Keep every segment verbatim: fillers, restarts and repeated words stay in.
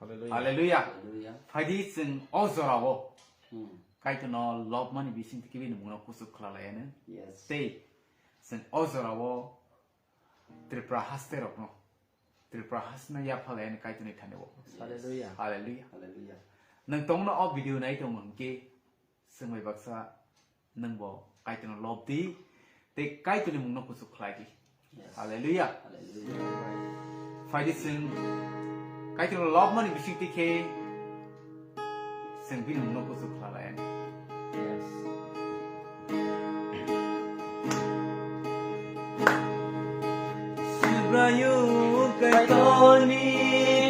Hallelujah. Hallelujah. Phaidi chwng o jorao Hmm. Kaitorno lobmani bisingtwi khe bini mungno kuchuk khlalaiyano. Yes. Tei chwng o jorao Tripura haste rokno, Tripura hasteno yapha laiyani Kaitorni thani o. Hallelujah. Hallelujah. Hallelujah. Nwng tongno o video nai tongo hwnkhe, chwng bai baksa nwngbo Kaitorno lob di, tei Kaitorni mungno kuchuk khlai di. Yes. Hallelujah. Hallelujah. Phaidi chwng Kaitorno lobmani bisingtwi khe chwng bini mungno kuchuk khlalaiyani. Yes. Subraiyung Kaitorni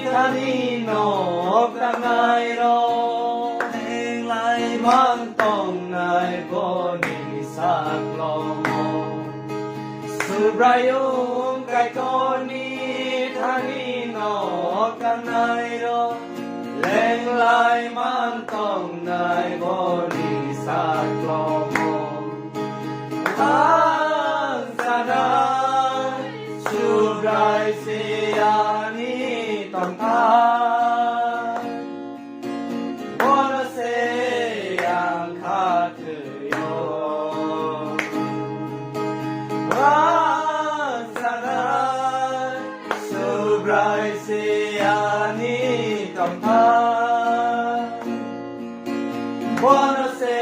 thani nok tangnai rok, henglai mang tongnai boni saklomo. Subraiyung Kaitorni thani nok tangnai rok, lenglai man tongnai boni saklomo. Ang sanai Subrai se ani tongthai. Bono se ang kha thwio. Ang sanai Subrai se ani tongthai. Bono se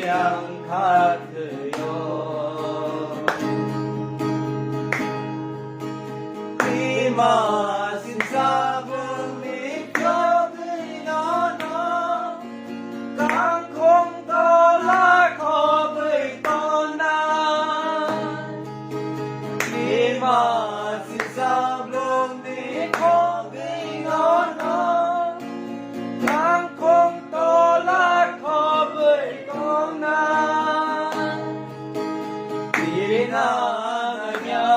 ang kha thwio. Bima singsa bumi kyogwi nono, kangkong tola khobwi tona. Bima singsa bumi kyogwi nono, kangkong tola khobwi tona. Bina nangya,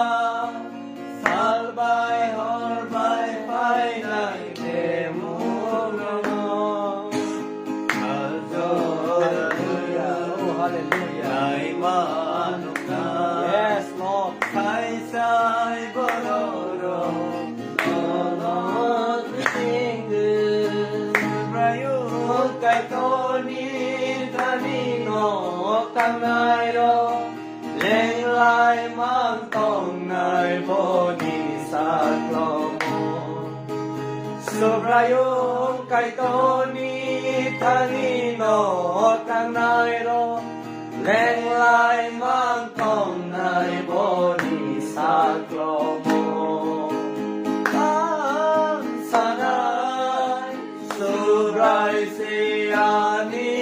sal bai hor bai phainai temuno. Hallelujah. Hallelujah. Yes, Lord. Sai sai bororok nono tingwi. Subraiyung Kaitorni thani nok tangnai rok, lenglai man tongnai boni saklomo. Subraiyung Kaitorni thani nok tangnai rok, lenglai man tongnai boni saklomo. Ang sanai Subrai se ani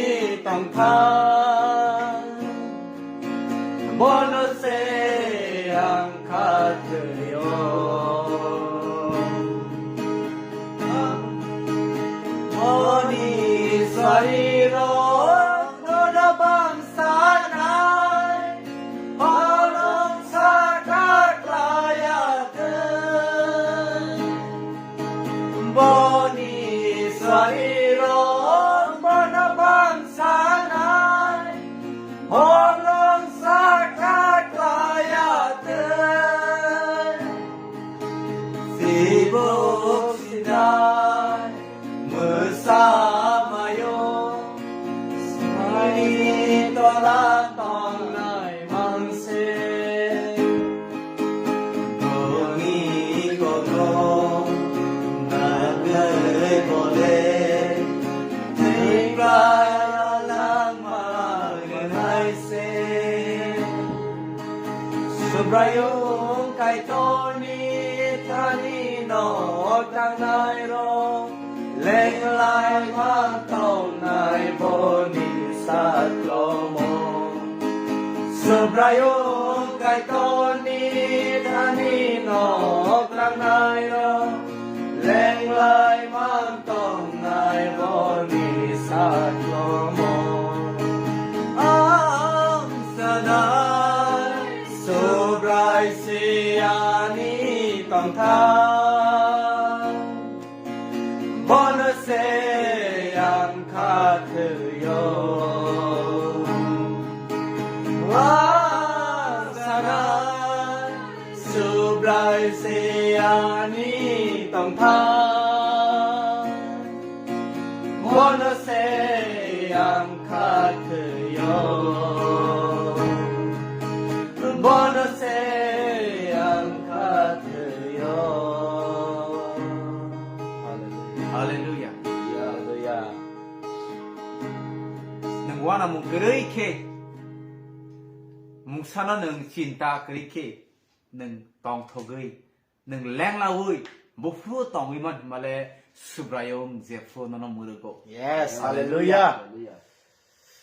tongthai. Bono se ang kha thwio. Oni sariro bono bangsanai, bono saka klaya thwi. Boni sariro bono bangsanai, bolong saka klaya thwi. Sibuk sinai mwsa mayo, sani tola tongnai manse. Boni kono nagwi bole thwiklai langma gwnai se. Subraiyung Kaitorni thani nok tangnai rok, lenglai man tongnai boni saklomo. Subraiyung Kaitorni thani nok tangnai rok, lenglai man tongnai boni saklomo. Ang sanai Subrai se ani tongthai. Bono se ang kha thwio. Ang sanai Subrai se ani tongthai. Bono se ang kha thwio. Bono se ang kha thwio. Hallelujah. Hallelujah. Hallelujah. Nwng uanamung kwrwi khe, mungsano nwng chinta kwrwi khe, nwng tongthogwi, nwng lenglaui, buphuru tongwi man hwnmale Subraiyung jephuru nono mwrwgo. Yes, hallelujah. Hallelujah.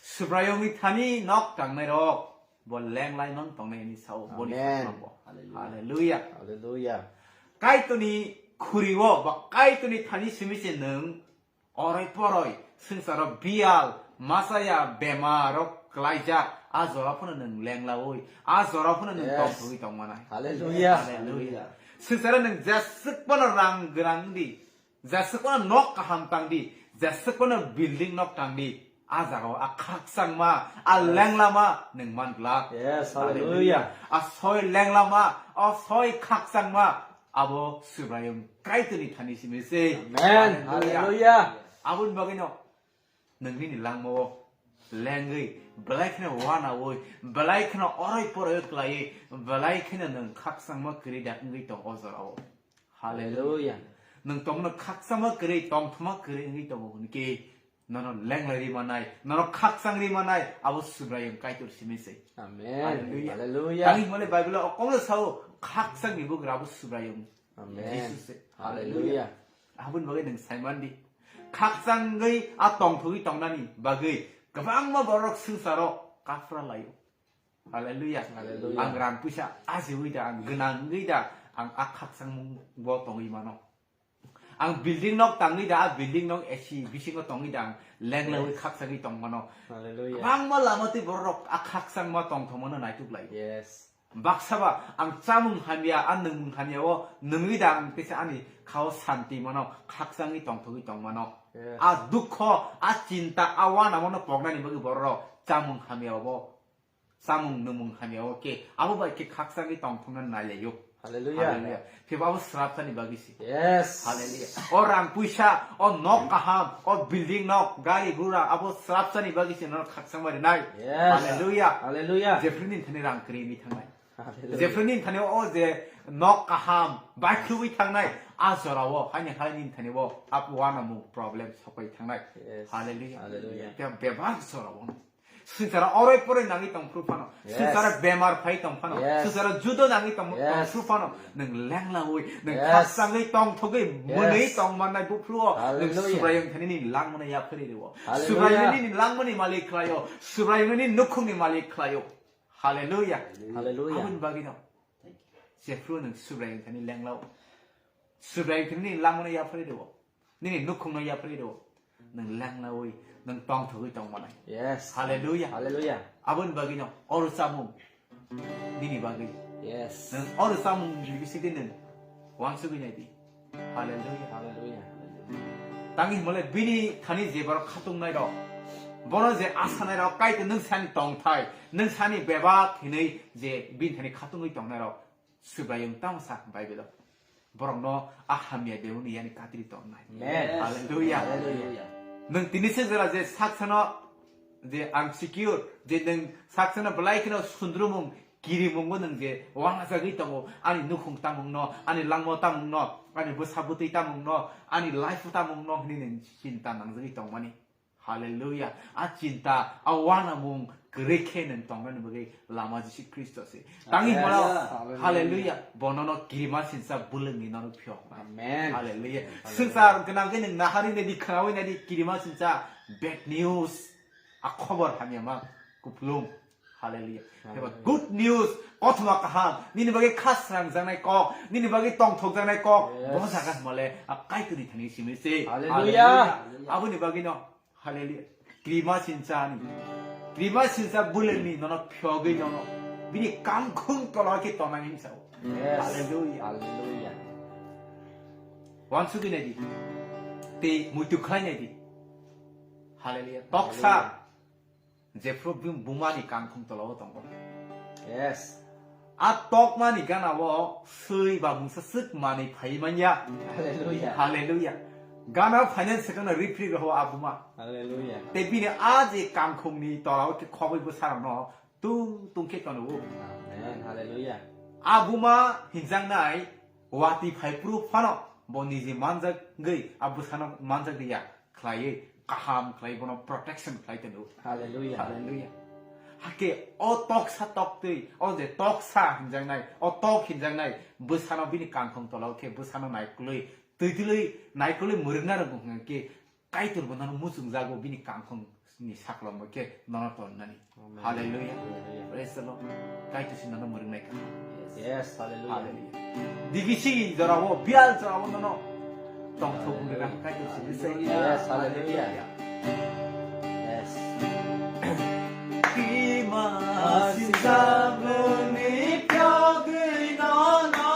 Subraiyungni thani nok tangnairok bo lenglai mang tongnai hwnwi sao boni Amen. Sakno bo. Hallelujah. Hallelujah. Hallelujah. Kaitorni khuriwo ba Kaitorni thani simi se nwng oroi poroi swngcharo biyal, masaya, bemarrok klaijak, a jora phano nwng lenglaui, a jora phano nwng Yes. Tongthogwi tongmanai. Hallelujah. Hallelujah. Swngcharo nwng jeswk phano rang gwnang di, jeswk phano nok kaham tang di, jeswk phano building nok tang di, a jagao a khakchangma, a Yes. Lenglama nwng man glak. Yes, hallelujah. Hallelujah. A soi lenglama, a soi khakchangma, abo Subraiyung Kaitorni thani simi se. Amen. Hallelujah. Hallelujah. Aboni bagwino nwng nini langmao lengwi, belai kheno uanaui, belai kheno oroi poroi klaiwi, belai kheno nwng khakchangma kwrwi da wngwi tong o jorao. Hallelujah. Hallelujah. Nwng tongno khakchangma kwrwi, tongthoma kwrwi wngwi tongo hwnwi khe, nono lenglai ri manai, nono khakchang ri manai, abo Subraiyung Kaitor simi se. Amen. Hallelujah. Hallelujah. Tangwi hwnmale Bible o okongno sao, khakchangni bugra abo Subraiyung Amen. Jisu se. Hallelujah. Hallelujah. Aboni bagwi nwng saiman di. Khakchangwi a tongthogwi tongnani bagwi kwbangma borok swngcharo kaphra laio. Hallelujah. Hallelujah. Ang rang puisa ajiwi da, ang gwnang wngwi da, ang a khakchangmung bo tongwi mano. Ang building nok tangwi da, a building nok A C bisingo tongwi da, ang lenglawi Yes. Khakchangwi tongmano. Hallelujah. Kwbangma lama twi borok a khakchangma tongthokmano naituk lai. Yes. Baksa ba ang chamung hamya, a nwngmung hamya o nwngwi da, ang teisa ani khao santi mano, khakchangwi tongthogwi tongmano. Yes. A dukho, a chinta, a uanamano poknani bagwi borok chamung hamya obo. Samung nwngmung hamya o khe abo bai khe khakchangwi tongthokna nailaio. Hallelujah. Hallelujah. Phiba abo srapsani bagwi se. Yes. Hallelujah. O rang puisa, o nok kaham, o building nok, gari gura, abo srapsani bagwi se nono khakchangma rinai. Yes. Hallelujah. Hallelujah. Jephru nini thani rang kwrwi wngwi thangnai. Hallelujah. Jephru nini thani o je nok kaham, baithugwi thangnai, a jorao, haini hai nini thani o, abo uanamung problem sokbai thangnai. Yes. Hallelujah. Hallelujah. Tei bebak jorao. Swngcharo oroi poroi nangwi tongphru phano. Yes. Swngcharo bemar phai tong phano. Yes. Swngcharo judo nangwi tong, Yes. Tongphru phano. Nwng lenglaui, nwng Yes. Khakchangwi tongthogwi Yes. Mwnwi tongmannai buphruo. Nwng Hallelujah. Subraiyung thani nini langmani yapharwi rwo. Hallelujah. Subraiyung nini langmani malik khlaio. Subraiyung nini nukhungni malik khlaio. Hallelujah. Hallelujah. Aboni bagwino. Jephru nwng Subraiyung thani lenglao. Subraiyung thani nini langmani yapharwi rwo. Nini nukhungno yapharwi rwo. Nwng lenglaui, nwng tongthogwi tongmanai. Yes. Hallelujah. Hallelujah. Aboni bagwino oro chamung nini bagwi. Yes. Nwng oro chamung ni bisingtwi nwng uansugwi nai di. Hallelujah. Hallelujah. Tangwi hwnmale bini thani je borok khatungnai rok, bono je asanai rok, Kaitor nwng sani tongthai, nwng sani bebak hinwi je bini thani khatungwi tongnai rok, Subraiyung tamo sa Bible o. Borokno a hamya deuni yani katri tongnai. Amen. Hallelujah. Hallelujah. Nwng tini se jora je saksano je ang secure, je nwng saksano belai kheno sundrumung, kirimungo nwng je wanajagwi tongo, ani nukhung tamungno, ani langmo tamungno, ani bwsa bwtwi tamungno, ani life tamungno hwnwi nwng chinta nangjagwi tongmani. Hallelujah. A chinta, a wanamung kwrwi khe nwng tongnani bagwi lama Jisu Khristo se. Tangwi Yes. Hwnmano, Hallelujah. Hallelujah. Bonono kirima sinsa bulwngni nono phiyok. Amen. Hallelujah. Hallelujah. Swngchar gwnangwi nwng naharwi naidi, khnawi naidi, kirima sinsa bad news. A khobor hamya ma kuplung. Hallelujah. Hallelujah. Eba good news, kothoma kaham, nini bagwi kha srangjaknai kok, nini bagwi tongthokjaknai kok, Yes. Bo jaga hwnmale a Kaitorni thani simi se. Hallelujah. Hallelujah. Aboni bagwino Hallelujah. Krima sinchani. Krima sincha bulengni nono phiyogwi nono. Bini kangkhung tolao khe tonang hinwi sao. Yes. Hallelujah. Hallelujah. Wansugwi naidi. Tei muitu khlai naidi. Hallelujah. Toksa. Hallelujah. Jephru bum-, bumani kangkhung tolao tongo. Yes. A tokmani ganao swi ba mungsa swk manwi phai manya. Hallelujah. Hallelujah. Gana finance se gana refri roho abuma. Hallelujah. Te bini a je kangkhongni tola o khe khoboi bwsarokno tung tung khe tono. Amen. Hallelujah. Abuma hinjaknai wati phai phuru phano bo niji manjagwi a bwsano manjak ya khlaiwi kaham khlai bono protection khlai tono. Hallelujah. Hallelujah. Hake o toksa toktwi, o je toksa hinjaknai, o tok hinjaknai bwsano bini kangkhong tola o khe bwsano naikolwi, twi twlwi naikolwi mwrwkna rwngkha hwnkhe Kaitor bo nono muchungjago bini kangkhong ni saklomo khe nono tonnani. Amen. Hallelujah. Hallelujah. Praise the Lord. Kaitor si nono mwrwknai kha. Yes, hallelujah. Hallelujah. Digi si jorao, bial jorao nono tongthok wngna Kaitor si bisai. Yes, hallelujah. Yes. Tima si sabuni pyogwi nono.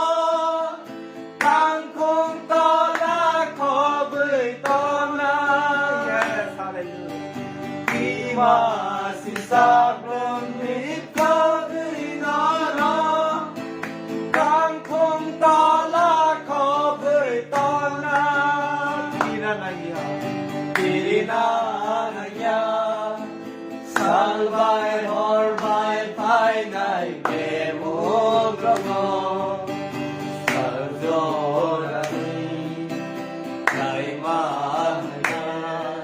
Kangkung tola khobwi tona. Yes, hallelujah. Ima si sabrumni khobwi noro. Kangkung tola khobwi tona. Pirina nangya. Pirina nangya. Salbai horbai phainai bemuk rokno saljorani naima hwnai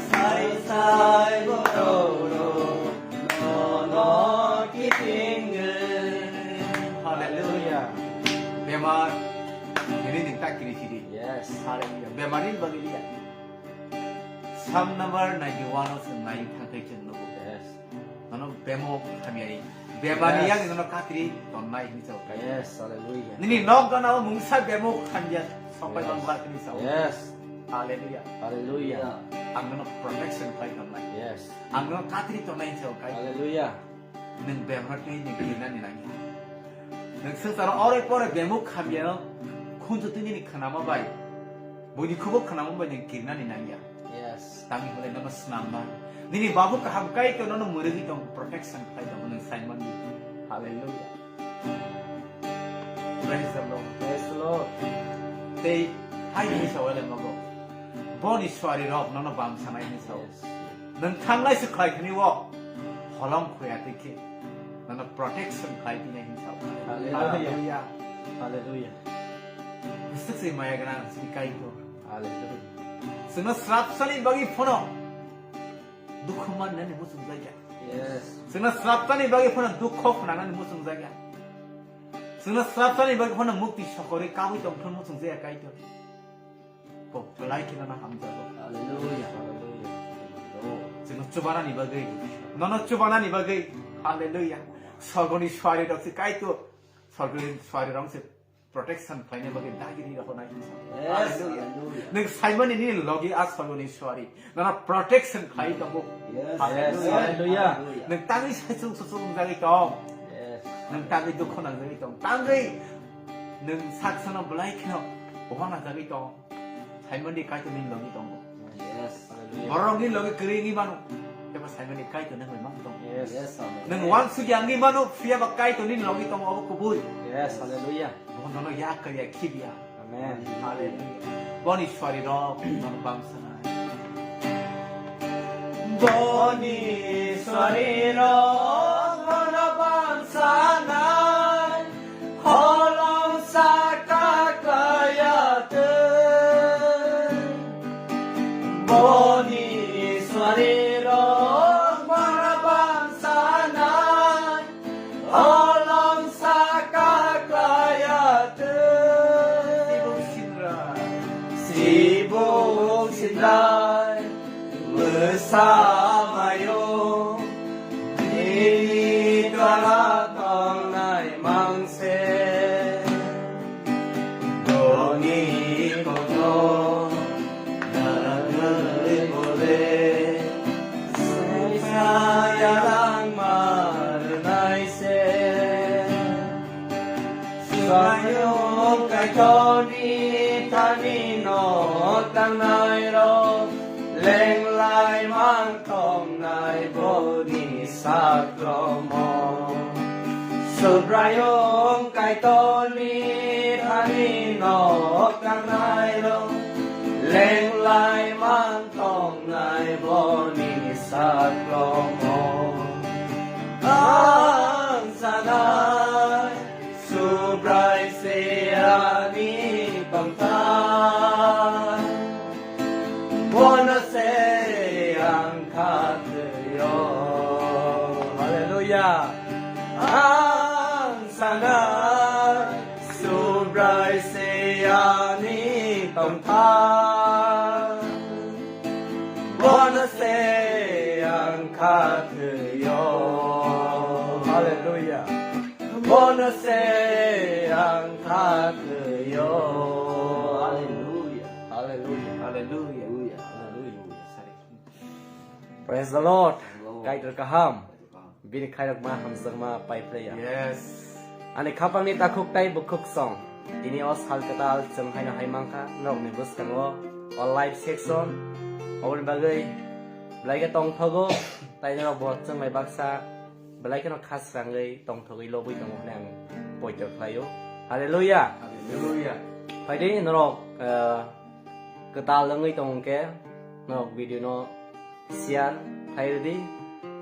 sai sai borok nono kitingwi. Hallelujah. Bemar ini ningta kiri sidi. Yes. Hallelujah. Bemar ini bagi dia. Psalm number ninety-one o chwng nai thangkhai chwng nugo. Yes. Nono bemok hamyani. Bemani Yes. yang nono katri tonnai hini chao kai. Yes, hallelujah. Nini nok gana o mungsa bemok hamya sopai Yes. bang bar hini chao. Yes. Hallelujah. Hallelujah. Ang nono protection pai tonnai. Yes. Ang nono katri tonnai chao kai. Hallelujah. Nwng bemrok twi nwng kirnani nangya. Nwng swngcharo oroi poroi bemuk hamyano khunju twi nini khnama bai, buini khubo khnama bai nwng kirnani nangya. Yes. Tangwi hwnwi nono snamnai. Nini babu kaham kai to nono mwrwgwi tong, protection khai tong nwng saimani. Hallelujah. Praise the Lord. Praise the Lord. Tei hai hini sawale mago. Boni swari rok nono bam sanai hini sao. Yes. Nwng thanglai se khlai khini o holong khoya tei khe nono protection khlai tini hini sao. Hallelujah. Hallelujah. Hallelujah. Bisik se maya gana sini kai ko. Hallelujah. Sino srap sani bagi phono. Dukhu man nani muchung jagya. Yes. Sino srap sani bagi phono dukho phana nani muchung jagya. Sino srap sani bagi phono mukti sokori kabui tong thun muchung jagya kai to. Kok belai khe nono hamjago. Hallelujah. Hallelujah. Chwngno chubanani bagwi, nono chubanani bagwi. Hallelujah. Sorgoni swari rok se Kaitor, sorgoni swari rok se protection khlaina bagwi dagiri rok nai. Yes. Hallelujah. Hallelujah. Nwng saimani nini logi a sorgoni swari. Nono protection khlai tongo. Yes. Hallelujah. Yes. Hallelujah. Nwng tangwi saichung suchung jagwi tong. Yes. Nwng tangwi dukho nangjagwi tong. Tangwi nwng saksano belai kheno wana jagwi tong. Saimani Kaitor nini logi tongo. Yes. Hallelujah. Borok nini logi kwrwi wngwi mano. Eba saimani Kaitor nini logi mano tongo. Yes. Yes, amen. Nwng wansukya wngwi mano, phiya ba Kaitor nini logi tongo, obo kubui. Yes, hallelujah. Bo nono yak kariya khibiya. Amen. Hallelujah. Boni swari rok nono bamsanai. Boni swari rok nono bamsanai. Holong saka kaya tei. Boni swari rok nono bamsanai. Holong saka kaya tei. Sibuk sindrai. Sibuk sindrai. Mwsa mayo. Nini dwala tongnai mangse. Doni kono nagari bole sesa yarang marnai se. Swayung Kaitorni thani no tangnai rok lenglai mang tongnai boni sakromo. Subraiyung Kaitorni thani nok tangnai rok Lenglai man tongnai boni saklomo ang sanai Subrai se ani pangta Bono se ang khatyo Hallelujah Ang sanai Subrai se ani tongtha Bono se ang khatyo Hallelujah Bono se ang khatyo Hallelujah Hallelujah Hallelujah Hallelujah Praise the Lord. Kaitor kaham. Bini khairokma hamjakma pai phlaiya. Yes. Ani khapangni takhuk tai bukhuk song. Tini o sal kwtal chwng haino hai mankha norokni bwskango o live section. Oboni bagwi belai khe tongthogo tai norok bo chwng bai baksa belai kheno khasrangwi tongthogwi lobwi tongo hwnwi ang poito khlaio. Hallelujah. Hallelujah. Phaidi norok, eh, kwtal wngwi tong hwnkhe norok video no share khai rwdi.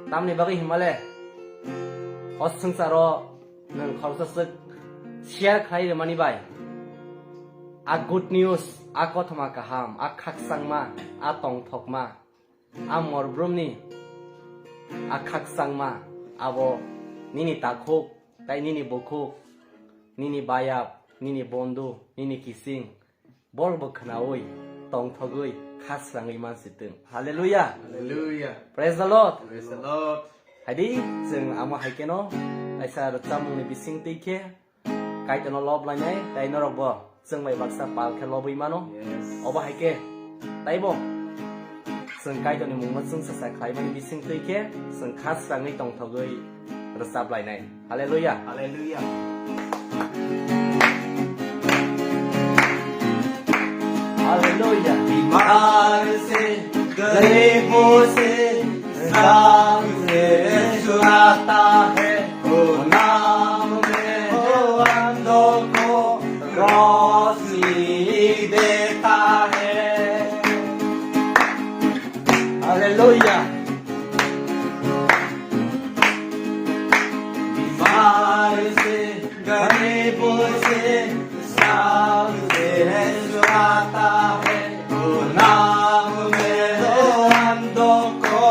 Tamni bagwi himale o swngcharo nwng khoroksa swk share khai rwmani bai a good news, a kothoma kaham, a khakchangma, a tongthokma, a morbrumni a khakchangma abo nini takhuk tai nini bukhuk, nini bayap, nini bondu, nini kising, borok bo khnaui, tongthogwi, khasrangwi mansitwng. Hallelujah! Hallelujah. Praise the Lord! Praise the Lord! Haidi, chwng amo hai kheno, kaisa rwchapmungni bising twi khe, Kaitorno lob lainai, tai norok bo chwng bai baksa pal khe lobwi mano. Yes. Obo hai khe, taibo chwng Kaitorni mungno chwngsacha khlaimani bising twi khe, chwng khasrangwi tongthogwi rwchap lainai. Hallelujah. Hallelujah. Hallelujah. बीमार से, गरीबों से, सब से छुड़ाता है, वो नाम में जो अंधों को रोशनी देता है। Hallelujah. बीमार से, गरीबों से, सबसे छुड़ाता है। वो नाम में जो अंधों को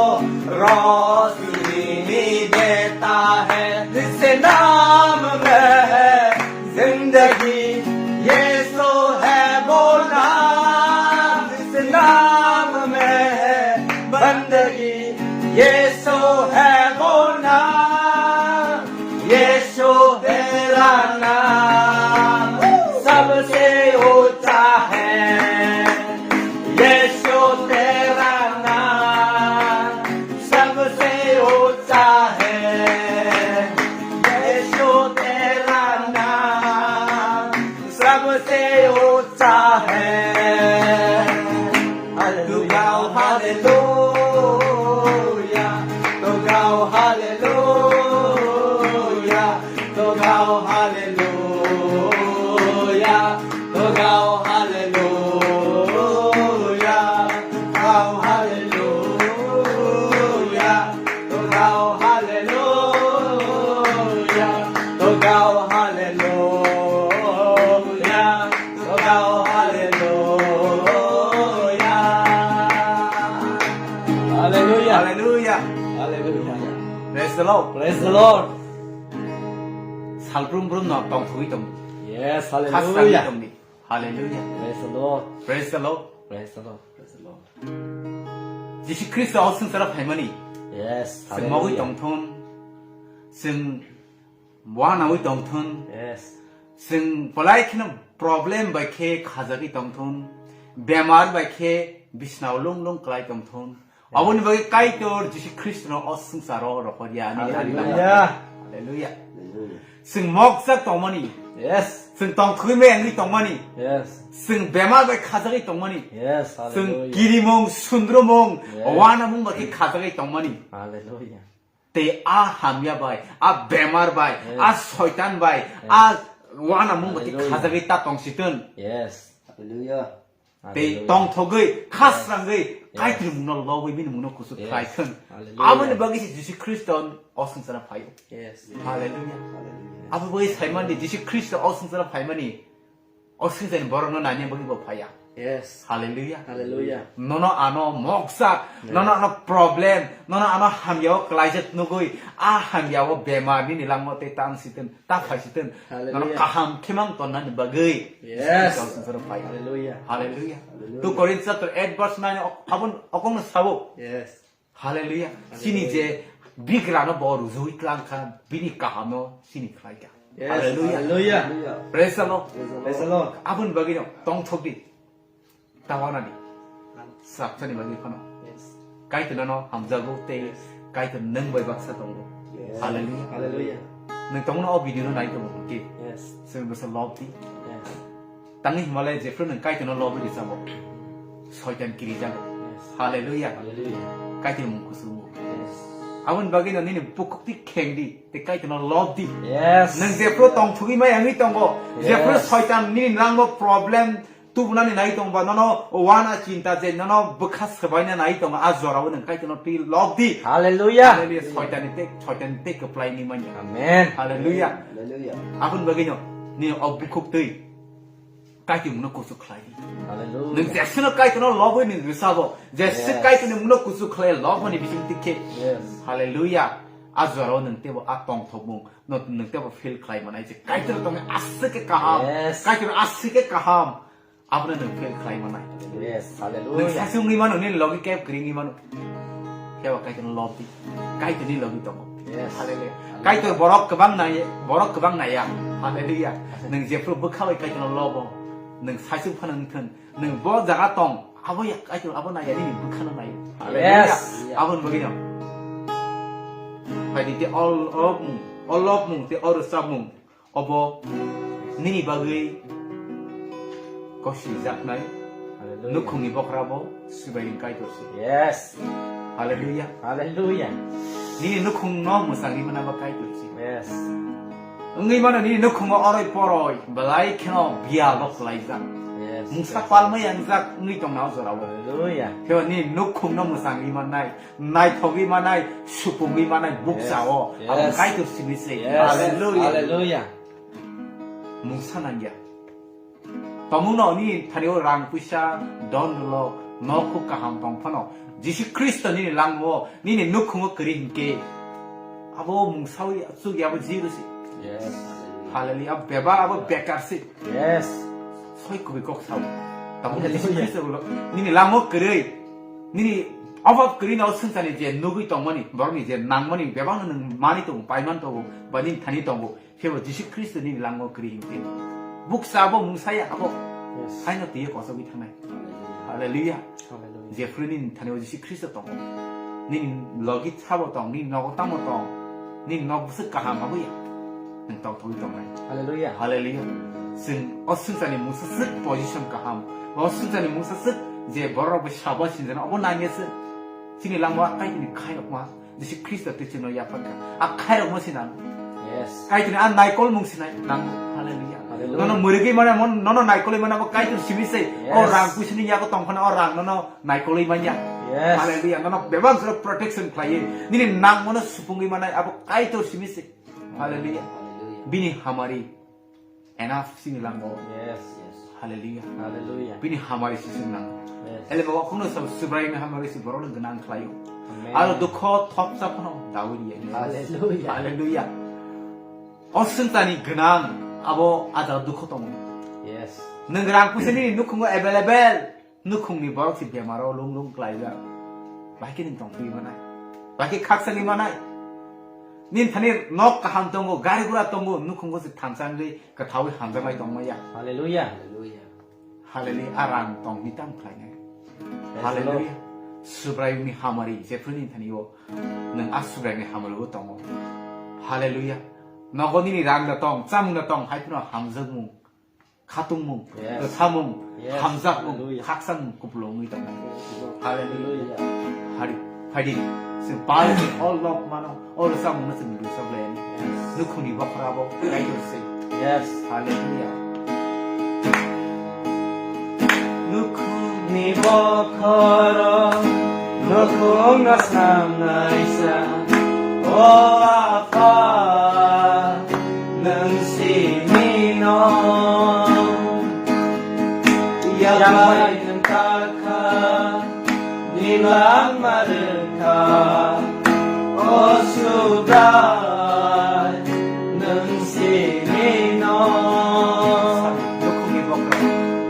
रोशनी देता है। जिस नाम में है जिंदगी, यीशु है वो नाम। जिस नाम में है बंदगी, यीशु है वो नाम। यीशु तेरा नाम सबसे ऊंचा है। यीशु तेरा नाम सबसे ऊंचा है। यीशु तेरा नाम सबसे ऊंचा है। Hallelujah, hallelujah, तो गाओ hallelujah, तो गाओ hallelujah, तो गाओ hallelujah, गाओ hallelujah। तो गाओ hallelujah, तो गाओ hallelujah, तो गाओ hallelujah। Hallelujah. Hallelujah. Hallelujah. Praise the Lord. Praise the Lord. Salbrum brum no tongthogwi tong. Yes, hallelujah. Khasrangwi tongdi. Hallelujah. Praise the Lord. Praise the Lord. Praise the Lord. Praise the Lord. Jisu Khristo o swngcharo phaimani. Yes, chwng mogwi hallelujah. Tongthun, chwng wanaui tongthun. Yes. Chwng belai kheno problem bai khe khajagwi tongthun, bemar bai khe bisnao lung lung klai tongthun. Aboni bagwi Kaitor Jisu Khristono o swngcharo rohorya ani Hallelujah. Hallelujah. Hallelujah. Chwng mokjak tongmani. Yes. Chwng tongthogwi meyangwi tongmani. Yes. Chwng bemar bai khajagwi tongmani. Yes. Chwng Hallelujah. Kirimung, sundrumung, Yes. Wanamung bai khe khajagwi tongmani. Hallelujah. Tei a hamya bai, a bemar bai, Yes. A soitan bai, Yes. A wanamung bai khe Hallelujah. Khajagwi ta tongsitun. Yes. Hallelujah. Tei Hallelujah. Tongthogwi, khasrangwi, Yes. Kaitorni mungno lobwi bini mungno kuchuk Yes. khlai thung. Hallelujah. Aboni bagwi se Jisu Khristo o swngcharo phaio. Yes. Hallelujah. Hallelujah. Abo bagwi saimani Jisu Khristo o swngcharo phaimani o swngcharni borokno naina bagwi bo phaiya. Yes. Hallelujah. Hallelujah. Nono ano moksa, Yes. Nono ano problem, nono ano hamyao klaijak nugwi, a hamyao bemar nini langma tei tang situng, ta phai situng. Hallelujah. Nono kaham khemang tonnani bagwi Yes. Jisu Khristo o swngcharo phaiya. Hallelujah. Hallelujah. Hallelujah. Two Corinthians chapter eight verse nine o-, abon okongno sabo. Yes. Hallelujah. Hallelujah. Chini je bigrano bo rujui tlang kha, bini kahamno chini khlai kha. Yes. Hallelujah. Hallelujah. Praise the Lord. Praise the Lord. Aboni bagwi no tongthok di. Tawanani. Sapsani bagwi phano. Yes. Kaitorno hamjago tei Yes. Kaitor nwng bai baksa tongo. Yes. Hallelujah. Hallelujah. Nwng tongno o video no nai tongo ki? Yes. Simi bwsa love di. Yes. Tangwi himale jephru nwng Kaitorno love di sabo. Soitan kiri jago. Yes. Hallelujah. Hallelujah. Kaitor mung kusumo. Yes. Aboni bagwi no nini bukhuk di kheng di, tei Kaitorno love di. Yes. Nwng jephru tongthugwi mai wngwi tongo, Yes. Jephru soitan nini langbo problem tubunani nai tongba, nono wana chinta je nono bwkha swbaina nai tongo, a jorao nwng Kaitorno twi love di. Hallelujah. Hallelujah. Soitanni tei, soitanni tei kwplai ni manya. Amen. Hallelujah. Hallelujah. Aboni bagwi no nini o bukhuk twi Kaitor mungno kuchuk khlai di. Hallelujah. Nwng jesino Kaitorno lobwi nwng rwsabo, jesi Yes. Kaitorni mungno kuchuk khlai loboni bising tikhe. Yes. Hallelujah. A jorao nwng tebo a tongthokmung, no nwng tebo feel khlai manai je Kaitor tongni aswk khe kaham. Yes. Kaitor aswk khe kaham. Abono nwng feel khlai manai. Yes. Nwng Hallelujah. Sachi wngwi mano, nini logi keb kwrwi wngwi mano. Kebo Kaitorno love di. Kaitorni logi tongo. Yes. Hallelujah. Hallelujah. Kaitor borok kwbang nai, borok kwbang naiya. Hallelujah. Nwng jephru bwkha bai Kaitorno lobo. Nwng sachi phano wngthun. Nwng bo jaga tong. Abo ya Kaitor abo naiya nini bwkhano nai. Hallelujah. Yes. Aboni bagwi no. Phaidi te all of mung, all of mung te all of mung. Obo nini bagwi gosijaknai Hallelujah. Nukhungni bokhrabo Subraiyung Kaitor se. Yes. Hallelujah. Hallelujah. Nini nukhungno mwchangwi manaba Kaitor se. Yes. Wngwi mano nini nukhungo oroi poroi belai kheno biyalo khlaijak. Yes, Mungsa yes. Palmai yangjak wngwi tongna o jorao. Hallelujah. Thebo nini nukhungno mwchangwi mannai. Naithogwi manai, supungwi manai, bukcha o. Yes, Abo yes. Kaitor simi se. Yes. Hallelujah. Hallelujah. Mungsa nangya. Tongmungno nini thani o rang puisa, don dolo, nok huk kaham tong phano. Jisu Khristo nini langmo, nini nukhungo kwrwi hinkhe. Abo mungsawi chukya abo zero se. Yes. Hallelujah. Abo beba, abo bekar se. Yes. Soi kubui kok sao. Tamo Hallelujah. Jisu Khristo ulo. Nini langmo kwrwi. Nini obab kwrwi no swngchani je nugwi tongmani, borokni je nangmani bebakno nwng mani tongo, paiman tongo, ba nini thani tongo. Phebo Jisu Khristo nini langmo kwrwi hinkhe. Bukcha abo mungsaya abo. Yes. Haino twiyo kosogwi thangnai. Hallelujah. Hallelujah. Hallelujah. Jephru nini thani o Jisu Khristo tongo. Nini logi sabo tong, nini nogo tamo tong. Nini nok bwswk kaham abo ya. Nwng tongthogwi tongnai. Hallelujah. Hallelujah. Chwng o swngcharni mungsa swk position kaham. O swngcharni mungsa swk je borok bai sabo sinjana obo nangya se. Chini langma Kaitorni khairokma Jisu Khristo twi chwngno yapharkha. A khairokma sinang. Yes. Kaitorni a naikolmung sinai nang. Hallelujah. Hallelujah. Nono mwrwgwi mane mon-, nono naikolwi mane abo Kaitor simi se. O Yes. Rang puisini yago tongphano o rang nono naikolwi manya. Yes. Hallelujah. Nono bebak jora protection khlaiwi. Nini nangmano supungwi manai abo Kaitor simi se. Hallelujah. Hallelujah. Bini hamari enough sini lango. Yes, yes. Hallelujah. Hallelujah. Bini hamari sisi nango. Yes. Ele baba kuno sab Subraiyung hamari si borok gwnang khlaio. Amen. Aro dukho thopsa phano dawi riya. Hallelujah. Hallelujah. O swngcharni gwnang abo ajal dukho tongo. Yes. Nwng rang puisa nini nukhungo available. Nukhungni borok se bemaro lung lung klaijak. Bahai khe nwng tongtwi manai. Bahai khe khakchangwi manai. Nini thani nok kaham tongo, gari gura tongo, nukhungo se thansa wngwi kwthaui hamjaklai tongmaya. Hallelujah. Hallelujah. Hallelujah. A rang tongni tamo khlainai. Praise the Lord. Hallelujah. Subraiyungni hamari jephru nini thani o nwng a Subraiyungni hamari o tongo. Hallelujah. Nogo nini rang da tong, chamung da tong, hai phano hamjakmung. Khatungmung, Yes. Kwthamung, Yes. Hamjakmung, Hallelujah. Khakchangmung, kupulung wngwi tongmung. Hallelujah. Hallelujah. Hari, phaidi, chwng pal se all love mano, all rwchapmungno chwng rwchap lai ani. Yes. Nukhungni bokhorabo, Kaitor se. Yes. Hallelujah. Nukhung Bokhorok nukhungno snamnaisa, o Apha, nwng simino. Yabai nwng takha, nini langma rwkha, o Subrai, nwng simino. Nukhungni bokhorok.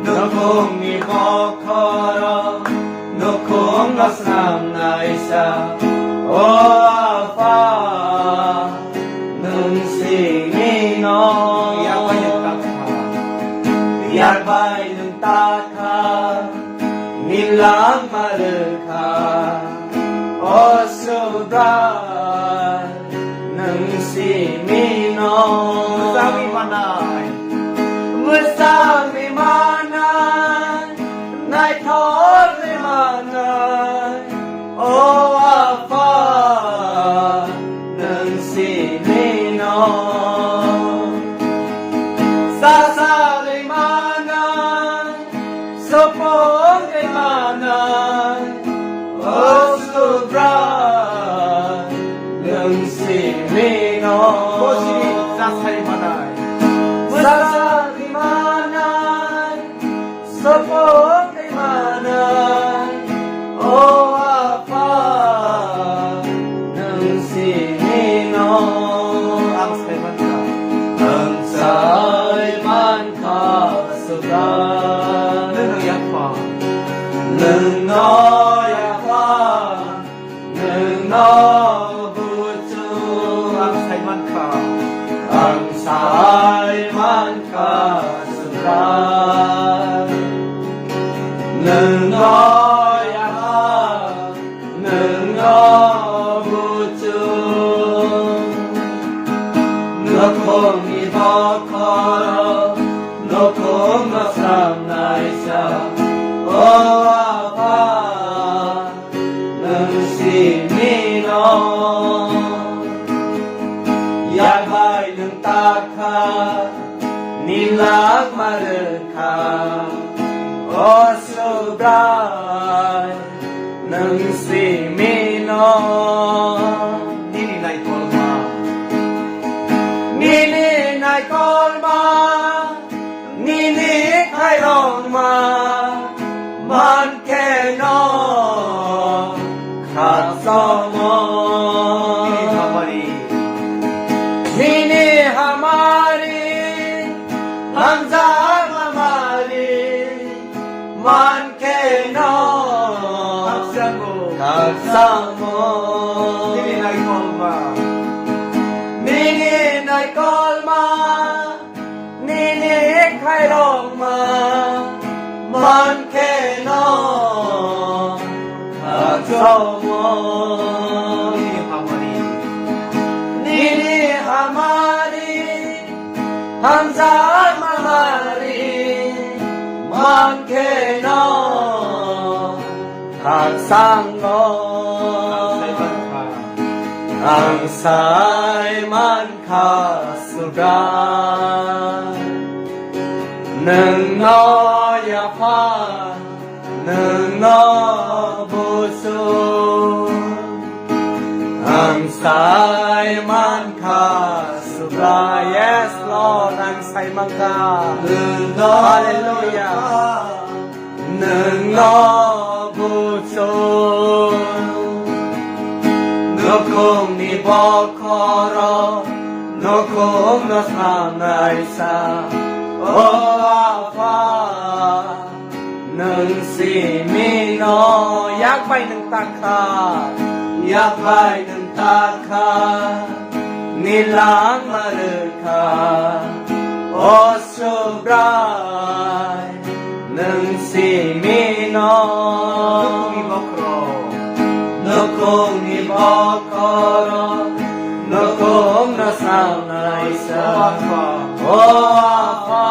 Nukhungni bokhorok, nukhungno snamnaisa, o Apha, nwng simino. Yakbai nwng takha. Yakbai nwng takha, nini langma rwkha, o Subrai, nwng simino. Mwsangwi manai. Mwsangwi manai, naithokwi manai, o Apha, nwng simino. Sasali manai, sopongwi manai, o Subrai, nwng simino. Bosini sasai manai. Sasali manai, sopongwi manai, o Apha, nwng simino. Ang sai mankha. Ang sai mankha, Subrai. Nwng yakha. Nwng no yakha. Nwng no buchu. Ang sai mankha. Ang sai mankha, Subrai. Nwng no yakha, nwng no buchu. Nukhungni bokhorok, nukhungno snamnaisa, o Apha, nwng simino. Yakbai nwng takha, nini langma rwkha, o Subrai, nwng simino. Nini naikolma. Nini naikolma. Nini khairokma mankheno khakchangma. Nini hamari. Nini hamari, hamjakma mari mankheno khakchangma. Khakchangma. Nini naikolma. Nini naikolma. Nini khairokma mankheno khakchangma. Nini hamari. Nini hamari, hamjakma mari mankheno khakchangma. Ang sai mankha. Ang sai mankha, Subrai. Nwng no yapha, nwng no busu. Ang sai mankha, Subrai. Yes, Lord, ang sai mankha. Nwng no Hallelujah. Yapha. Nwng no buchu. Nukhungni bokhorok, nukhungno snamnaisa. O Apha, nwng simino. Yakbai nwng takha. Yakbai nwng takha. Nini langma rwkha. O Subrai, nwng simino. Nukhungni bokhorok. Nukhungni bokhorok. Nukhungno snamnaisa. O Apha. O Apha,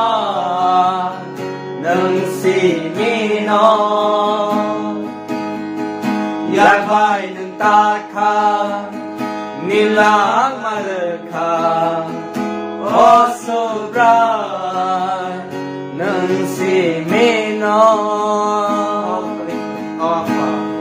nwng simino. Yakbai nwng takha. Nini langma rwkha, o Subrai, nwng simino.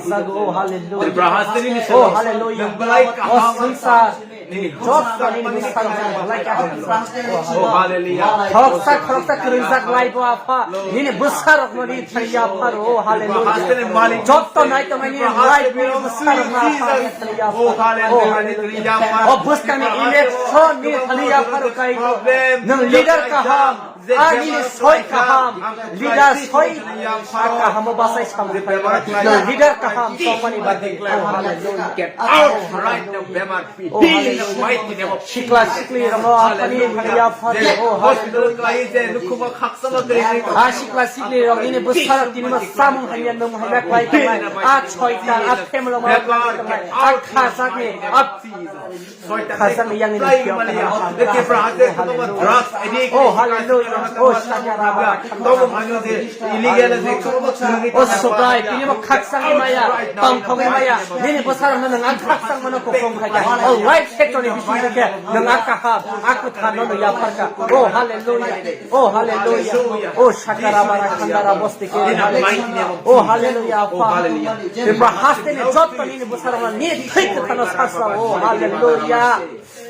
hamjago, oh, hallelujah. Tripura hasteni ni Oh, salo. Hallelujah. Nang belai Oh, kaham. Songsa. Nini Job hoksa sani mani bwskango kaham. Belai kaham. Oh, hallelujah. Khoroksa, khoroksa kwrwngjak lai bo, Apha. Nini bwsarokno ni thani, Apha, oh, hallelujah. Hasteni malik. Jotto nai tongnai nini Tripura life hasteni ni bwsarokno, Apha, Jesus. Ni thani, Apha. Oh, hallelujah. Oh, hallelujah. Oh, bwskangni election ni thani, Apha, rw kai. Problem. Nwng leader kaham. Ani soi kaham, leader soi kaham, o bwsai samung khaimano. Nwng leader kaham tongmani bagwi. Oh, hallelujah. Get out right now, bemar. Oh, hallelujah. Heal in the mighty name of Sikla sikli rokno Aphani thani, Apha, oh, hallelujah. Hospital khlai je, nukhuma khaksano kri. Ah, sikla sikli rok nini bwsarok tini ma samung hamya nwng hamya khlai tongnai. Ah, soitan, ah, family rok ma khlai tongnai. Ah, khasakni, ah, Khasang yang ini siap. Oh, hallelujah. Oh, hallelujah. Oh, Sakaraba. Oh, Sukai, tini mo khaksang maya, tongthok maya. Nini bwsarokno nwng ang khaksang mano, kokong khaika. Oh, life sector ni bising khe nwng ang kaham, aku thano nwng yapharka. Oh, hallelujah. Oh, hallelujah. Oh, Shakarabara Khandara Bostike. Hallelujah. Oh, hallelujah, Apha. Tripura hasteni jotto nini bwsarokno ni thwi kwthano sasla. Oh, hallelujah.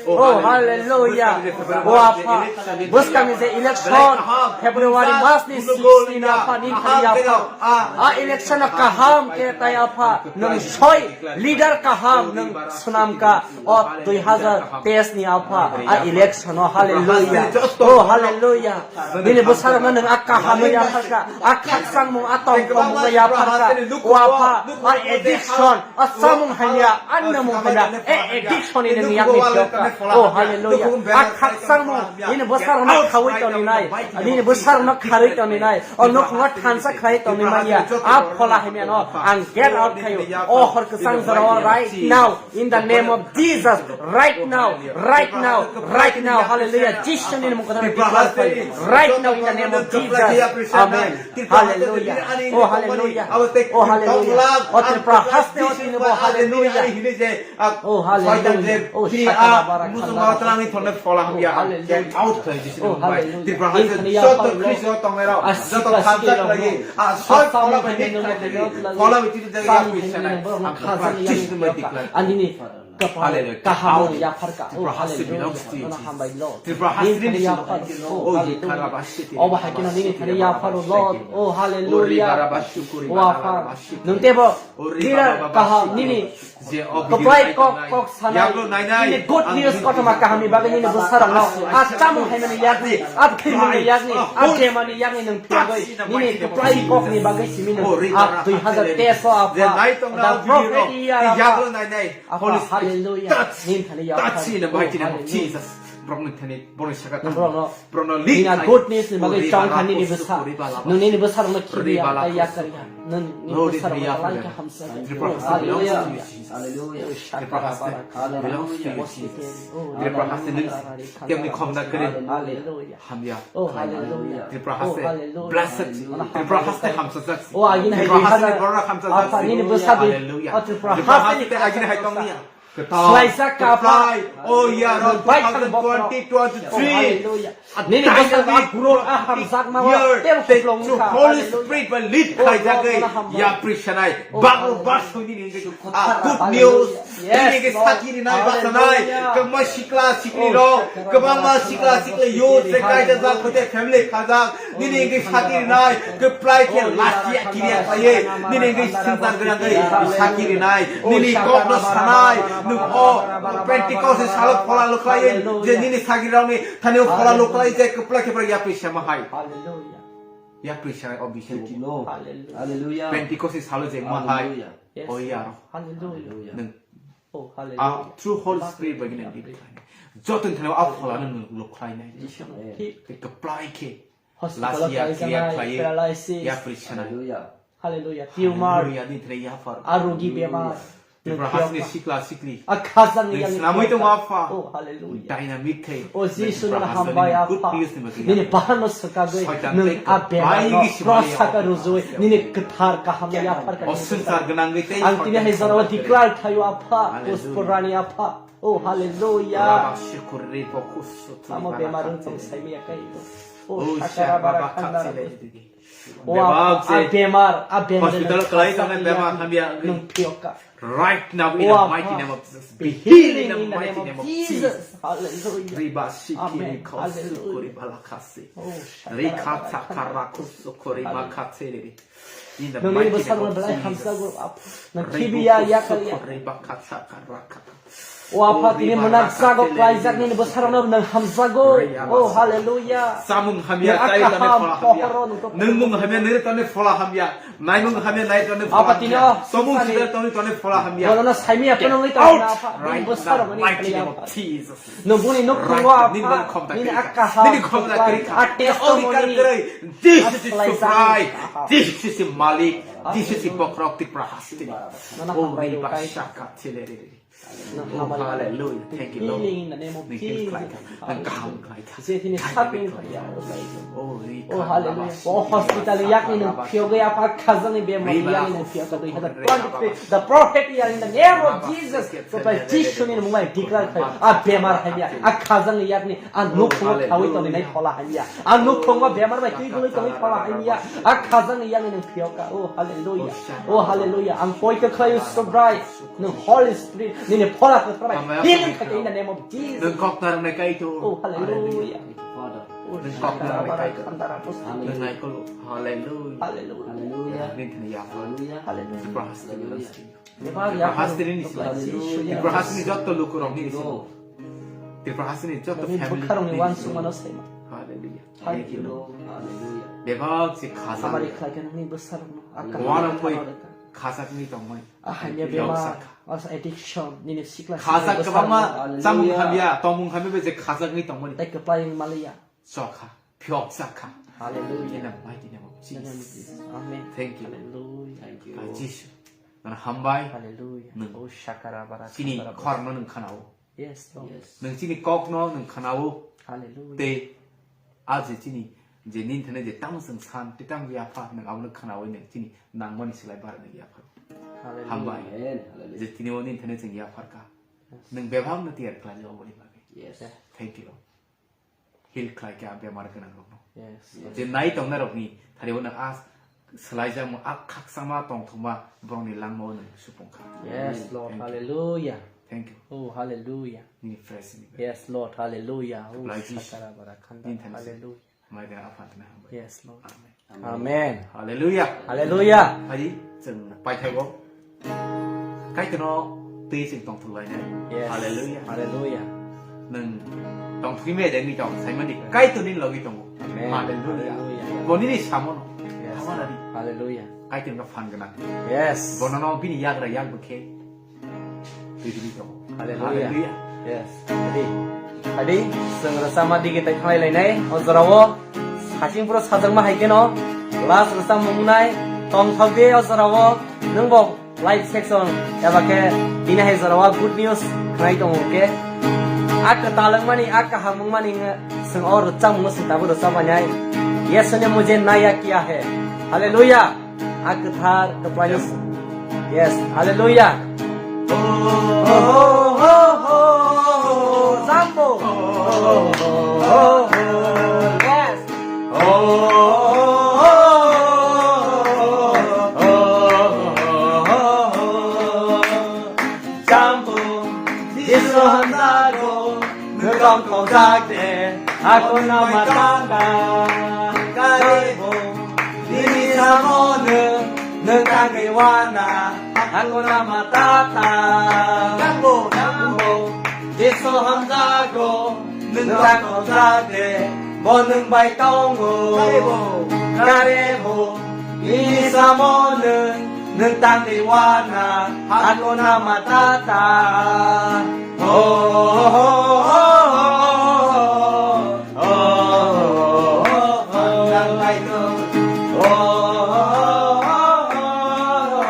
Oh, hallelujah. Oh, Apha. Bwskangni je election, February mas ni six ni, Apha, nini thani, Apha. A election no kaham khe tai, Apha. Nwng soi leader kaham nwng swnamka. O dui hazar teis ni, Apha, a election o, hallelujah. Oh, hallelujah. Nini bwsarokno nwng a kaham no yapharka, a khaksangmung, a tongthokmung no yapharka. O Apha, a addiction, a samung hamya, a nwngmung hamya, a addiction ni nwng yakni phiyokka. Oh, hallelujah. A khaksangmung, nini bwsarokno khawi tongninai, nini bwsarokno kharwi tongninai, o nukhungo thansa khlai tongni manya, a phola hamya no ang get out khayo. O hor kwchang jora o right now. In the name of Jesus, right now, right now, right now, hallelujah. Jisuni mung kotor declare khlai. Right now, in the name of Jesus. Amen. Hallelujah. Oh, hallelujah. Oh, hallelujah. Oh, Tripura haste o tini bo, hallelujah. Oh, hallelujah. Oh, Shakara Bara Khandara. Oh, hallelujah. Oh, hallelujah. Tripura haste joto Kristo tongnai rok, joto khamjak lagi, ah, soi phola bai ni khlai, phola bai tini jagao Kristo nai. Ang Tripura Jisu bai declare. Hallelujah. Kaham no yapharka. Oh, hallelujah. Nono hambai, Lord. Nini thani yaphar. Oh, hallelujah. Obo hai kheno nini thani yaphar, Lord. Oh, hallelujah. Oh, Apha. Nwng teibo leader kaham nini kwplai kok, kok sanai. Nini good news kothoma kahamni bagwi nini bwsarokno. A chamung haimani yakni, a thwimani yakni, a bemarni yakni nwng phiyogwi. Nini kwplai kokni bagwi simi nwng. A dui hazar teis o, Apha. The prophet year, Apha. Apha, hallelujah. Nini thani yaphar. Touch in the mighty name of Jesus. Borokni thani, borokni saka thani. Borokno. Borokno lead khai. Nini good news ni bagwi chong kha nini bwsa. Nwng nini bwsarokno khibiya, tei yakar ya. Nwng nini bwsarokno lai kha hamsa. Tripura haste belongs to you, Jesus. Hallelujah. Tripura haste belongs to you, Jesus. Tripura haste nwng kemni khomda kwrwi. Hallelujah. Hamya. Oh, hallelujah. Tripura haste blessed. Tripura haste hamsajak si. Oh, agini hai Tripura haste borok hamsajak si. Nini bwsa di. Hallelujah. Oh, Tripura haste agini hai tongniya. Swlaijak ka, Apha. Oh, yeah, two thousand twenty, twenty-three. Hallelujah. Nini bwsa di, a guro, a hamjakma, tei Holy Spirit by lead khaijagwi yapri sanai. Bagro basuni ni good news. Nini hwnkhe sakiri nai basanai. Kwbangma sikla sikli rok, kwbangma sikla sikli youth se kaijak jak, family khajak. Nini hwnkhe sakiri nai, kwplai khe lachiya kiriya khlaiwi. Nini hwnkhe swngchar gwnangwi sakiri nai. Nini kokno sanai. Nwng o Pentecost ni salo phola lukhlaiwi je nini sakiri rokni thani o phola lukhlai je kwplai khe yapri sama hai. Hallelujah. Yapri sanai o bising. Thank you, Lord. Hallelujah. Pentecost ni salo je ma hai. Hallelujah. Yes. O yaro. Hallelujah. Nwng Oh, hallelujah. A true Holy Spirit bai gini lead khlainai. Joto ni thani o a pholano nwng lukhlainai. Amen. Tei kwplai khe lachiya kiriya khlaiwi paralysis. Yapri sanai. Hallelujah. Hallelujah. Tumor. Hallelujah, nini thani yaphar. A rogi bemar. Tripura hasteni sikla sikli. A khajang yang snamwi tongo Apha. Oh, hallelujah. Dynamic khe. Oh, Jisu, nini hambai, Apha. Nini bahano swkagwi nwng a bemarno cross saka rujui nini kwthar kaham yapharkha. O swngchar gwnangwi tei ang tini hai jorao declare khaio, Apha. Hallelujah. Pusporani Apha. Oh, hallelujah. Amo bemar wng tong saimaya kai. Oh, sakara bara khandara. O Apha, a bemar, a bemar hospital kalai tongnai bemar hamya nwng phiyokha. Right now, in the mighty name of Jesus, be healing in the mighty name of Jesus. Hallelujah. Riba shiki riko sukuri balakasi. Rika takara kusukuri bakateri. In the mighty name of Jesus. Riko sukuri bakataka raka. O Apha, tini mwnakjago, klaijak nini bwsarokno nwng hamjago. Oh, hallelujah. Samung hamya, nwng tei tani kaham phola hamya. Nwng mung hamya, nini tani phola hamya. Naimung hamya, nai tani phola hamya. Apha, tini o tomung sida tani tani phola hamya. Bono saimaya phano ngi tani Apha, nini bwsarokno nini hamya. Jesus. Nwng boni nukhungo Apha, nini a kaham, nini khomda kwrwi kha. A testimony. This is Subrai. This is Malik. This is Bokrok Tipra Hastini. Oh, riba shaka tele. Oh, hallelujah. Thank you, Lord. Healing in the name of Jesus. Nang kaham khlai kha. Nang kaham khlai kha. Je tini sakni khlai kha. Oh, hallelujah. O hospital yakni nwng phiyogwi Apha khajani bemar yakni nwng phiyokha. The prophet here in the name of Jesus. Prophet Jisu ni mung bai declare khai. A bemar hamya. A khajani yakni. A nukhungo thawi tongwi nai phola hamya. A nukhungo bemar bai twi gului tongwi phola hamya. A khajani yakni nwng phiyokha. Oh, hallelujah. Oh, hallelujah. Ang poito khlaio Subrai. Nwng Holy Spirit, nini phola kwthar bai healing khaikha in the name of Jesus. Nwng kok narwknai Kaitor. Oh, hallelujah. Father. Nwng kok narwknai Kaitor. Nwng naikolo. Hallelujah. Hallelujah. Nini thani yaphar. Hallelujah. Hallelujah. Tipra hasteni. Tipra hasteni. Tipra hasteni joto lukurokni. Tipra hasteni joto family. Hallelujah. Thank you, Lord. Hallelujah. Bebak se khajak. Samari khlaikha nini bwsarokno. Khajak ni tongmani. A hamya bemar, addiction, nini sikla sikla khajak kwbangma, hallelujah. Chamung hamya, tongmung hamya bai je khajak ni tongmani. Tei kwplai wng maliya. Chokha, phiyok chakha. Hallelujah. In the mighty name of Jesus. Amen. Thank you. Hallelujah. Thank you. Jisu. Nono hambai. Hallelujah. Nwng. Oh, shakara bara chini khorno nwng khanao. Yes, Lord. Yes. Nwng chini kokno nwng khanao. Hallelujah. Tei a je chini je nini thani je tamo chwng san, tei tamo yapha, nwng abono khnaui nwng chini nangmani slai bara nwng yapha. Hallelujah. Hambai. Amen. Hallelujah. Je tini o nini thani chwng yapharkha. Yes. Nwng bebakno tiyar khlaijak oboni bagwi. Yes. Thank you, Lord. Heal khlaikha a bemar gwnangrokno. Yes. Je nai tongnairokni thani o nwng a swlaijakmung, a khakchangma tongthokma borokni langmao nwng supungkha. Yes, Lord. Thank you. Hallelujah. Thank you. Oh, hallelujah. Nini praise ni. Yes, Lord, hallelujah. Oh, Lai Jisu. Shakara bara khanda. Nini thank you. Hallelujah. Mai de aphan tene hambai. Yes, Lord. Amen. Amen. Hallelujah. Hallelujah. Hai, chwng paithaigo. Kaitorno twi chwng tongthok lainai. Yes. Hallelujah. Hallelujah. Nwng tongthokgwi maya de nini kok saimani. Kaitor nini logi tongo. Amen. Hallelujah. Hallelujah. Bo nini samono. Yes. Hamani. Hallelujah. Kaitor no phan gwnang. Yes. Bono no bini yagra yak bwkhe. Twi twi tongo. Hallelujah. Hallelujah. Yes. Adi. Adi. Chwng rwchapma digi tai thanglai lainai. O jorao. Saching puro sajakma hai kheno. Last rwchapmung nai. Tongthok de o jorao. Nwng bo. Live section eba khe tini hai jorao good news khnai tongo hwnkhe, a kwtal wngmani, a kaham wngmani wngkhe chwng o rwchapmungno chwng tabuk rwchapmani hai. Yesune mujhe naya kiya hai. Hallelujah. A kwthar kwplaino. Yes. Hallelujah. Jambo. Yes. Jambo, Jisu hamjago, nwng tongthokjak de, hakuna matata. Karibo, nini samo nwng, nwng tangwi wana, hakuna matata. Jambo, Jambo, Jisu hamjago, nwng tongthokjak de, bo nwng bai tongo. Karebo, karebo, nini samo nwng, nwng tangwi wana, hakuna matata. Ho, ho, ho, ho, ho, ho, ho, ho, ho, ho, ho, ho, ho, ho,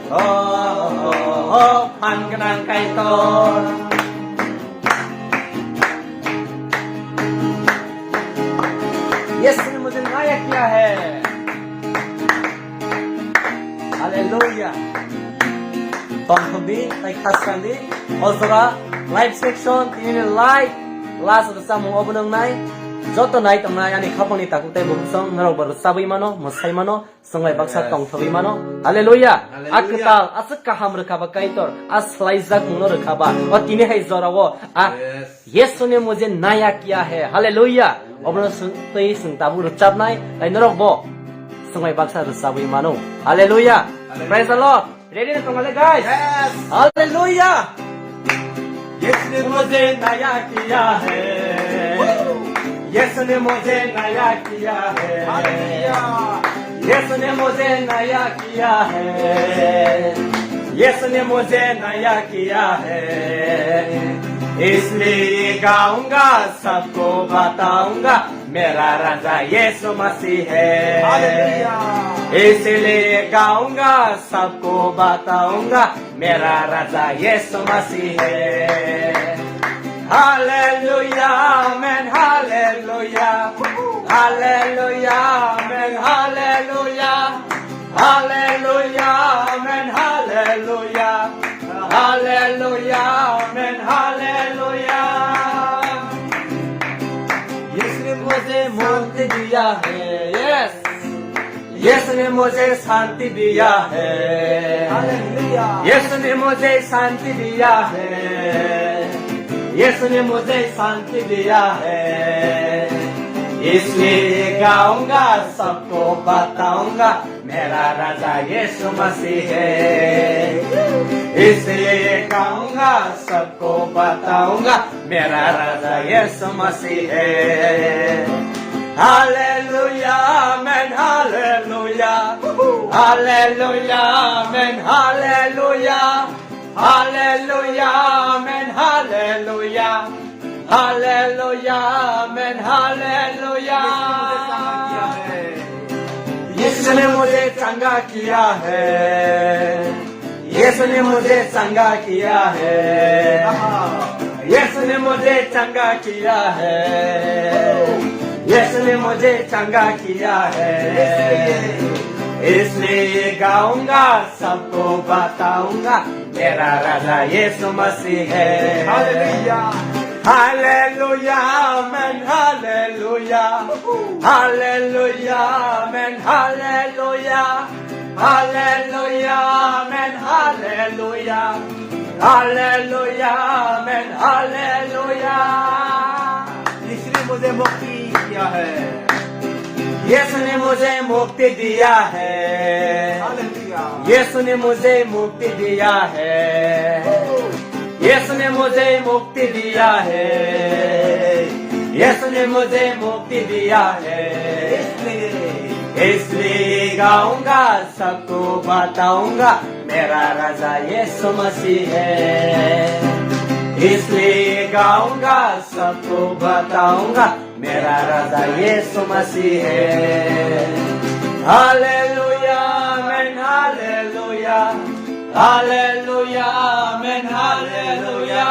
ho, ho, ho, ho, phan gwnang Kaitor. Yesune mujhe naya kiya hai. Hallelujah. Tongthokdi, tai khasrangdi. O jora live section, tini live. Last rwchapmung obo nwngnai. Joto nai tongnai ani khapangni takhuk tei bukhuk song norokbo rwchabwi mano, mwsai mano. Chwng bai baksa Yes. tongthogwi mano. Hallelujah. Hallelujah. A kwtal, aswk kaham rwkha ba Kaitor. A swlaijakmungno rwkha ba. O tini hai jorao. A Yes. Yesune mujhe naya kiya hai. Hallelujah. Obono swng twi swng tabuk rwchapnai. Tai norok bo. Chwng bai baksa rwchabwi mano. Hallelujah. Hallelujah. Praise the Lord. Ready na tongale, guys? Yes. Hallelujah. इसने मुझे नया किया है। इसने मुझे नया किया है। हालेलुया। इसने मुझे नया किया है। इसने मुझे नया किया है। इसलिए गाऊंगा, सबको बताऊंगा, मेरा राजा यीशु मसीह है। हालेलुया। इसलिए गाऊंगा, सबको बताऊंगा, मेरा राजा यीशु मसीह है। Hallelujah, amen, hallelujah. Hallelujah, amen, hallelujah. Hallelujah, amen, hallelujah. Hallelujah, amen, hallelujah. इसने मुझे मौत दिया है। यस। यीशु ने मुझे शांति दिया है। हालेलुया। यीशु ने मुझे शांति दिया है। यीशु ने मुझे शांति दिया है। इसलिए गाऊंगा, सबको बताऊंगा, मेरा राजा यीशु मसीह है। इसलिए गाऊंगा, सबको बताऊंगा, मेरा राजा यीशु मसीह है। Hallelujah, amen, hallelujah. Hallelujah, amen, hallelujah. Hallelujah, amen, hallelujah. Hallelujah, amen, hallelujah. यीशु ने मुझे चंगा किया है। यीशु ने मुझे चंगा किया है। यीशु ने मुझे चंगा किया है। यीशु ने मुझे चंगा किया है। इसलिए गाऊंगा, सबको बताऊंगा, मेरा राजा यीशु मसीह है। Hallelujah. Hallelujah, amen, hallelujah. Hallelujah, amen, hallelujah. Hallelujah, amen, hallelujah. Hallelujah, amen, hallelujah. इसने मुझे मुक्ति दिया है। यीशु ने मुझे मुक्ति दिया है। हालेलुया। यीशु ने मुझे मुक्ति दिया है। यीशु ने मुझे मुक्ति दिया है। यीशु ने मुझे मुक्ति दिया है। इसलिए, इसलिए गाऊंगा, सबको बताऊंगा, मेरा राजा यीशु मसीह है। इसलिए गाऊंगा, सबको बताऊंगा, मेरा राजा यीशु मसीह है। Hallelujah, amen, hallelujah. Hallelujah, amen, hallelujah.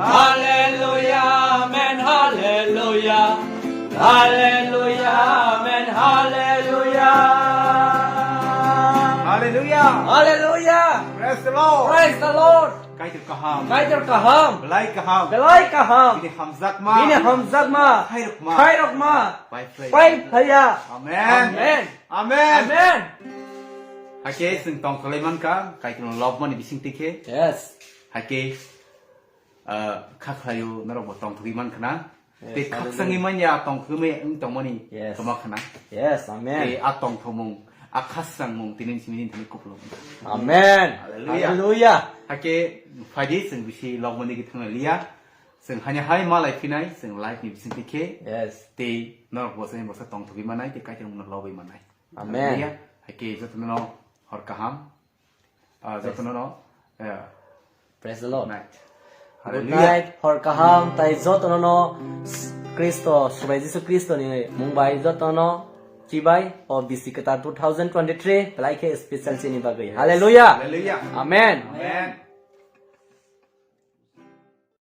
Hallelujah, amen, hallelujah. Hallelujah, amen, hallelujah. Hallelujah. Hallelujah. Praise the Lord. Praise the Lord. Kaitor kaham. Kaitor kaham. Belai kaham. Belai kaham. Bini hamjakma. Bini hamjakma. Khairokma. Khairokma. Pai phlai. Pai phlaiya. Amen. Amen. Amen. Amen. Hakhe chwng tongtholai mankha, Kaitorno lobmani bisingtwi khe. Yes. Hakhe, ah, kha khlaio norokbo tongthogwi mankha na. Yes, tei hallelujah. Khakchangwi manya tongthogwi wng tongmani. Yes. Kwma khna. Yes, amen. Tei a tongthokmung, a khasangmung tini simi tini kupulung. Amen. Hallelujah. Hallelujah. Hakhe phaidi chwng bisi lobmani gwi thangna liya. Chwng hanya hai malai phinai, chwng life ni bisingtwi khe. Yes. Tei norok bosa ni bosa tongthogwi manai, tei Kaitor mungno lobwi manai. Amen. Hallelujah. Hakhe jotono hor kaham. Ah, jotono no, eh, praise the Lord. Night. Good night, hor kaham, tai jotono no Kristo, Subai Jisu Kristo ni mung bai jotono chibai o bisi kwtal two thousand twenty-three, belai khe special chini bagwi. Hallelujah. Hallelujah. Amen. Amen.